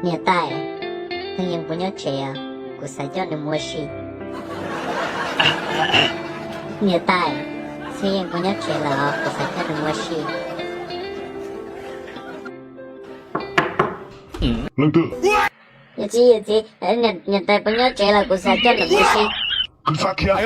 Niam tais, Txhiaj Yeej puas nyob tsev? Kuv xav coj nws mus ua si. Niam tais, Txhiaj Yeej puas nyob tsev lawm? Kuv xav coj nws mus ua si. Leej twg? Yawm txiv, yawm txiv, niam tais puas nyob tsev lawm? Kuv xav coj nws mus ua si. Kuv xav khiav.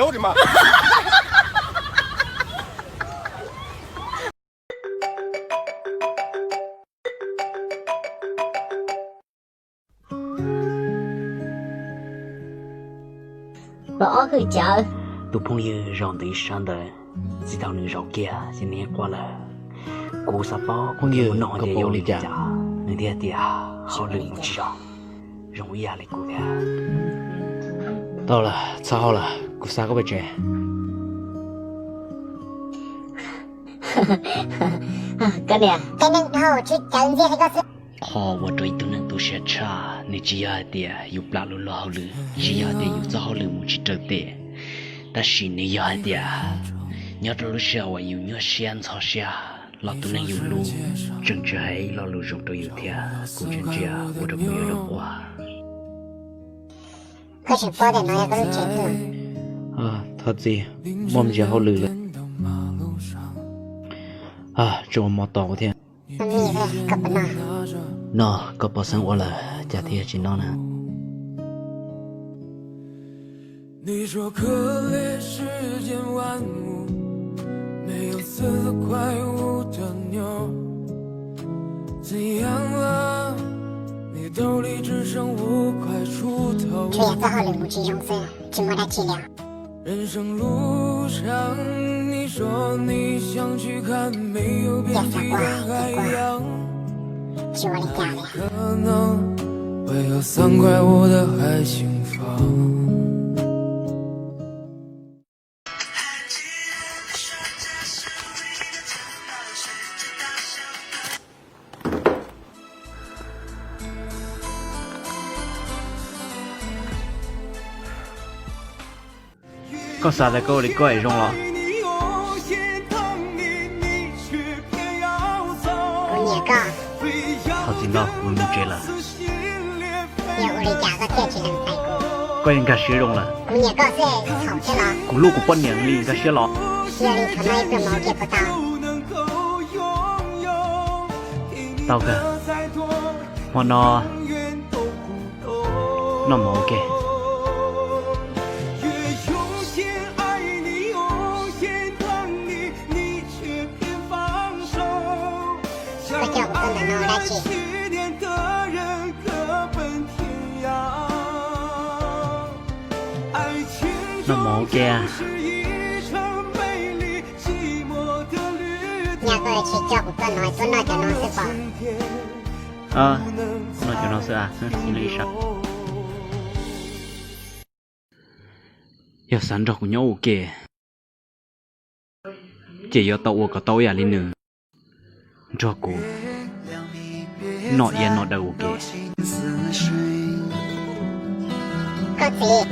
Tus phooj ywg zaum ntawm ib sab ntawd, txij thaum nws zaum kiag ces nws yeej quaj lawm. Kuv xav paub phooj ywg no tias yog li cas nws thiaj tias hauj lwm mus tsis zoo, zoo ib yam li kuv thiab. Tau lawm, txhob hauj lawm, kuv xa koj pem tsev. Qhov uas rau ib tug neeg tu siab tshaj, nws tsis yog hais tias yus plam lub luag hauj lwm, tsis yog hais tias yus txoj hauj lwm mus tsis raws tes, tab sis nws yog hais tias nyob rau lub sij hawm uas yus nyuaj siab ntxhov siab los tus neeg yus hlub tseem tsis hais ib lo lus zoo rau yus thiab. Kuv ntsia ntsia ua rau kuv yuav quaj. Thov txim, muaj ntsis hauj lwm lawm. Tsuas ua mov tos kuv thiab. No koj pov xeeb ua lawm cas thiaj tsis noj na? Tsuas yog txoj hauj lwm mus tsis zoo xwb, tsis muaj dab tsi li. Cas xav quaj ces quaj, tsis ua li cas li. Koj xav tias koj ua li koj es zoo los? Kuv nyiam koj. Thov txim ntau, kuv mus tsev lawm. Yog ua li cas koj thiaj tsis lees pais kuv? Koj yeej nkag siab zoo lawm. Kuv nyiam koj xwb, txhaum thiab los? Kuv hlub kuv poj niam li nkag siab los? Yog li thov noj ib pluag mov ua ke puas tau? Tau kawg. Hmo no noj mov ua ke. Koj coj kuv tuaj ntawm no ua dab tsi? Noj mov ua ke. Nyaj koj tsis coj kuv tuaj no, tuaj noj cov no xwb pom. Noj cov no xwb. Yog xav nrog kuv nyob ua ke, ces yuav tau ua kom tau ib yam li nws, nrog kuv noj iab noj daw ua ke. Koj txiv.